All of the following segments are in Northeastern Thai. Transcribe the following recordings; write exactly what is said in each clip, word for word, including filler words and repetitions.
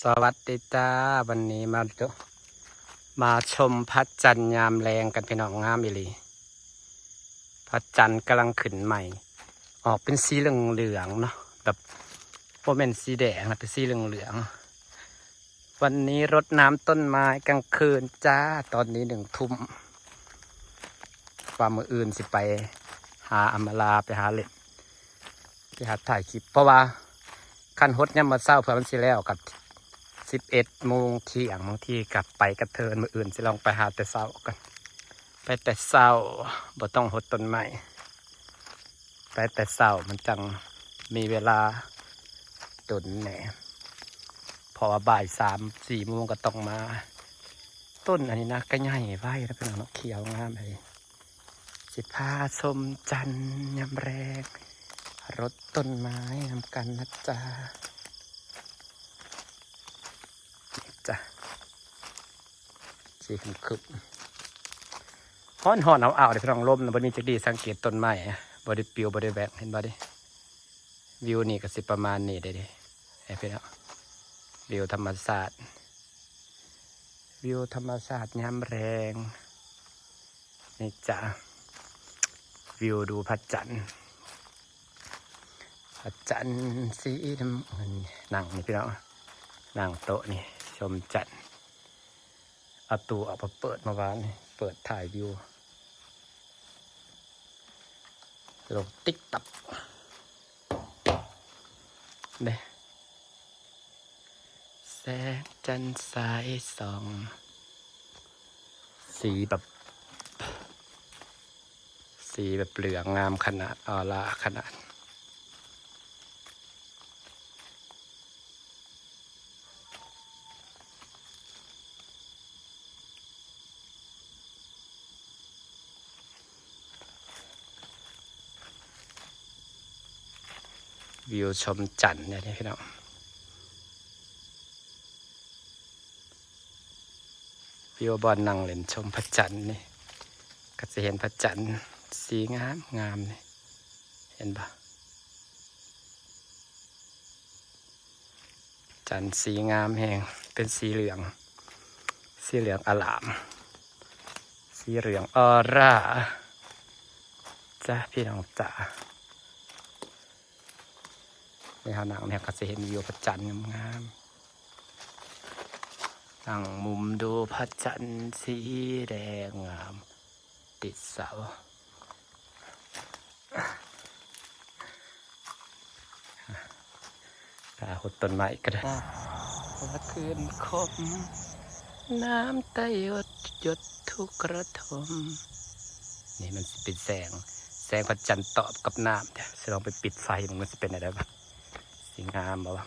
สวัสดีจ้า วันนี้มาดู มาชมพระจันทร์ยามแลงกันพี่น้อง งามอีหลี พระจันทร์กำลังขึ้นใหม่ ออกเป็นสีเหลืองๆเนาะ แบบบ่แม่นสีแดงนะ เป็นสีเหลืองๆ วันนี้รดน้ำต้นไม้กลางคืนจ้า ตอนนี้หนึ่งทุ่ม ว่ามื้ออื่นสิไปหาอำมาลา ไปหาเล่น ไปหาถ่ายคลิป เพราะว่าคันหดยามมื้อเช้าเพื่อมันสิแล้วกับสิบเอ็ดโมงเที่ยง บางทีกลับไปกระเทิน มื้ออื่นสิลองไปหาแต่เช้ากัน ไปแต่เช้า บ่ต้องหดต้นไม้ ไปแต่เช้ามันจังมีเวลาดนแหน่ เพราะว่าบ่ายสามสี่โมงก็ต้องมา ต้นอันนี้นะก็ใหญ่ไว้แล้วเป็นเนาะ เขียวงามเลย สิพาชมจันทร์ยามแลง รดต้นไม้นำกันนะจ๊ะ จ้ะ สีครึมๆ ฮ้อนๆ เอาๆ เด้อพี่น้อง ลมนะบ่มีจักดี สังเกตต้นไม้บ่ได้ปลิวบ่ได้แหว่ง เห็นบ่เด้ วิวนี่ก็สิประมาณนี้เด้เด้ ให้พี่น้อง วิวธรรมชาติ วิวธรรมชาติยามแลง นี่จ้ะ วิวดูพระจันทร์ พระจันทร์สีน้ำเงิน นั่งนี่พี่น้อง นั่งโต๊ะนี่ชมจันทร์ เอาตู้ออกมาเปิดเมื่อวานนี่ เปิดถ่ายวิว ลงติ๊กต็อกเด้ แสงจันทร์สายส่อง สีแบบ สีแบบเหลืองงามขนาด ออร่าขนาด วิวชมจันทร์เนี่ยพี่น้อง วิวบ่อนนั่งเล่นชมพระจันทร์นี่ ก็จะเห็นพระจันทร์สีงามงามนี่ เห็นปะ จันทร์สีงามแฮง เป็นสีเหลือง สีเหลืองอลาม สีเหลืองออร่า จ้ะพี่น้องจ๋า นี่เฮานั่งเนี่ยก็จะเห็นวิวพระจันทร์งามๆ นั่งมุมดูพระจันทร์สีแดงงาม ติดเสา ถ้าหดต้นไม้ก็ได้ ว่าคืนคม น้ำตาหยดหยดทุกระทม นี่มันสิเป็นแสง แสงพระจันทร์ตอบกับน้ำ เดี๋ยวสิลองไปปิดไฟมัน มันสิเป็นอะไรบ้าง สีงามบ่วะ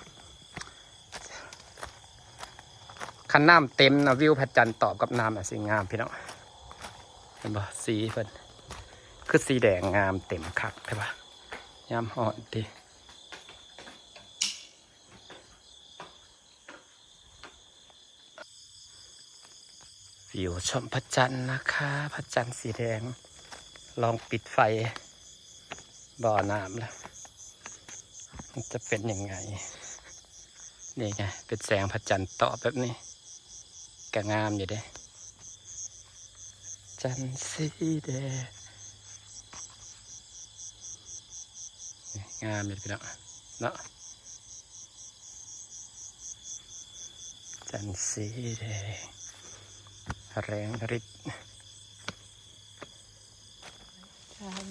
คันน้ำเต็มนะ วิวพระจันทร์ตอบกับน้ำนะ สีงามพี่น้อง เห็นบ่ สีเพิ่น คือสีแดงงามเต็มคักใช่ปะ ยามฮ้อนติ วิวชมพระจันทร์นะคะ พระจันทร์สีแดง ลองปิดไฟ บ่อน้ำแล้ว มันจะเป็นยังไง นี่ไง เป็นแสงพระจันทร์ตอบแบบนี้ ก็งามอยู่เด้ จันทร์สีแดง งามอยู่พี่น้องเนาะ จันทร์สีแดง แรงฤทธิ์ ฉัน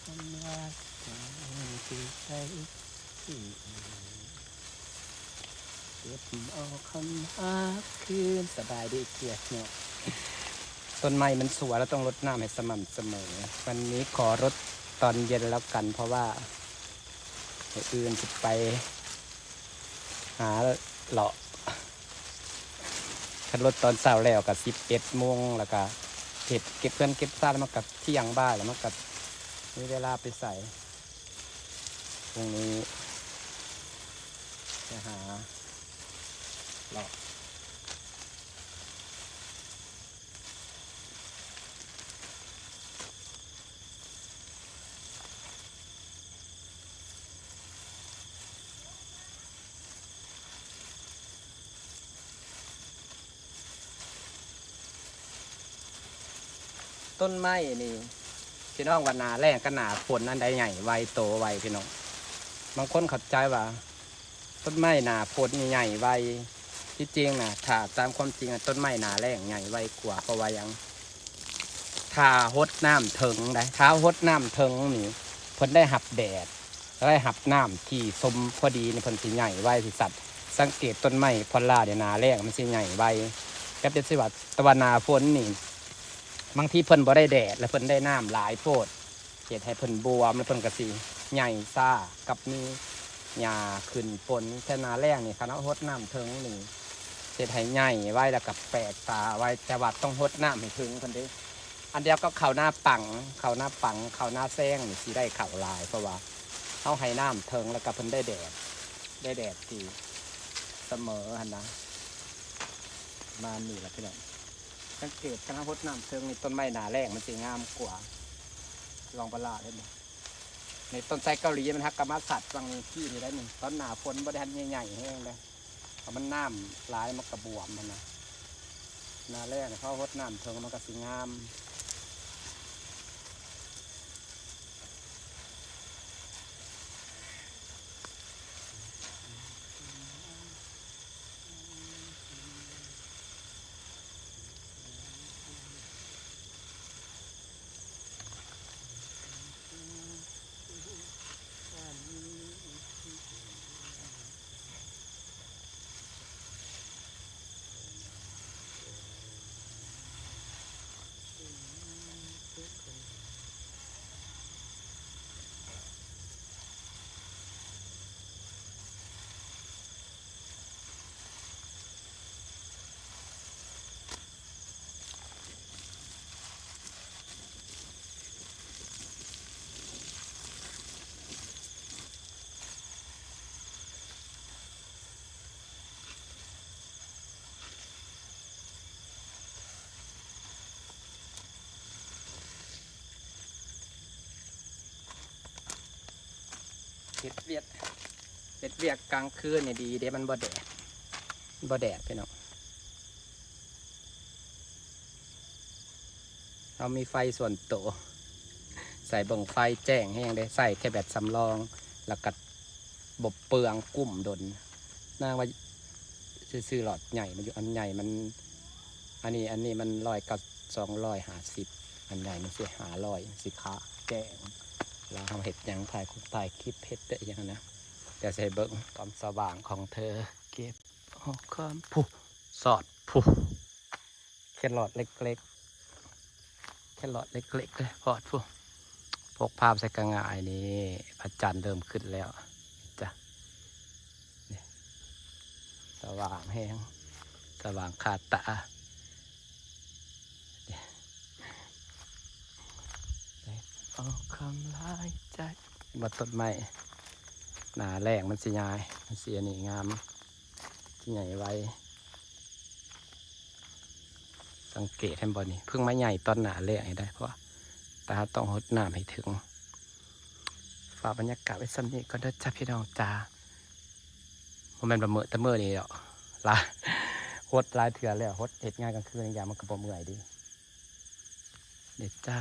ทำลายใจที่ใช้ที่เก็บเอาคำหาคืน สบายดีเกียรติเนาะ ต้นไม้มันสวย เราต้องรดน้ำให้สม่ำเสมอ วันนี้ขอรดตอนเย็นแล้วกัน เพราะว่ามื้ออื่นสิไปหาเลาะ คันรดตอนเช้าแล้วก็สิบเอ็ดโมง แล้วก็เฮ็ดเก็บเฮือนเก็บซาน มันก็เที่ยงบ่ายแล้ว มันก็มีเวลาไปไส พรุ่งนี้ไปหาเลาะ ต้นไม้นี่ พี่น้องว่าหน้าแล้งกับหน้าฝนอันใดใหญ่ไวโตไวพี่น้อง บางคนเข้าใจว่า ต้นไม้หน้าฝนนี่ใหญ่ไว ที่จริงนะ ถ้าตามความจริงอะ ต้นไม้หน้าแล้งใหญ่ไวกว่า เพราะว่าหยัง ถ้าหดน้ำเถิงได้ ถ้าหดน้ำเถิงนี่ เพิ่นได้รับแดด ได้รับน้ำที่สมพอดีนี่ เพิ่นสิใหญ่ไว สิสัด สังเกตต้นไม้พอลล่าเนี่ย หน้าแล้งมันสิใหญ่ไว กับเจ็ดสิบวัตต์ แต่ว่าหน้าฝนนี่ บางทีเพิ่นบ่ได้แดด แล้วเพิ่นได้น้ำหลายโพด เฮ็ดให้เพิ่นบวม แล้วเพิ่นก็สิใหญ่ช้า กับมีหญ้าขึ้นปน แต่หน้าแล้งนี่ คันเฮาหดน้ำเถิงนี่ เฮ็ดให้ใหญ่ไว แล้วก็แปลกตาไว แต่ว่าต้องหดน้ำให้เถิงเพิ่นเด้ อันเดียวกับข้าวนาปัง ข้าวนาปัง ข้าวนาแซงนี่สิได้ข้าวหลาย เพราะว่าเฮาให้น้ำเถิง แล้วก็เพิ่นได้แดด ได้แดดที่เสมอหั่นนะ ประมาณนี้ล่ะพี่น้อง สังเกตคันเฮาหดน้ำเถิงนี่ ต้นไม้หน้าแล้งมันสิงามกว่า ลองประหลาดเห็นบ่ ในต้นไทรเกาหลีมันฮักกะมาสัดวังกี้นี่ได้นี่ ตอนหน้าฝนบ่ได้ทันใหญ่ๆแฮงเลย เพราะมันน้ำหลายมันก็บวมหั่นนะ หน้าแล้งเขาหดน้ำเถิงมันก็สิงาม เฮ็ดเวียก เฮ็ดเวียกกลางคืนนี่ดีเด้ มันบ่แดด บ่แดดพี่น้อง เรามีไฟส่วนตัว ใส่บั้งไฟแจ้งแฮงเด้ ใส่แค่แบตสำรอง แล้วก็บ่เปลือง กุ้มดน นางว่าสิซื้อหลอดใหญ่มาอยู่ อันใหญ่มัน อันนี้ อันนี้มันร้อยเก้า สองร้อยห้าสิบ อันใหญ่มันสิห้าร้อย สิคะแจ้ง แล้วเราเฮ็ดหยัง ถ่ายคลิป ถ่ายคลิป เฮ็ดได้หยังนะ เดี๋ยวสิให้เบิ่งความสว่างของเธอ เก็บ เอาความผู้สอดผู้ แครอทเล็กๆ แครอทเล็กๆเลยพอดผู้ พกพาไปใส่กระง่ายนี่ พระจันทร์เริ่มขึ้นแล้วจ้ะ นี่ สว่างแฮง สว่างคาตา นี่ เอาคำลายใจ มาต้นไม้ หน้าแล้งมันสิใหญ่ มันสิอันนี้งาม สิใหญ่ไว สังเกตเห็นบ่นี่ เพิ่งมาใหญ่ตอนหน้าแล้งนี่ได้ เพราะว่าตาต้องหดน้ำให้ถึง ฝากบรรยากาศไว้ส่ำนี้ก่อนเด้อจ้าพี่น้องจ้า บ่แม่นว่ามื้อแต่มื้อนี้ดอก หลาย หดหลายเทื่อแล้ว หดเฮ็ดงานกลางคืนอย่างมันก็บ่เมื่อยเด้ เด้อจ้า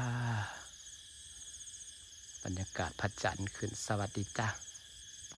บรรยากาศพระจันทร์ขึ้น สวัสดีจ้า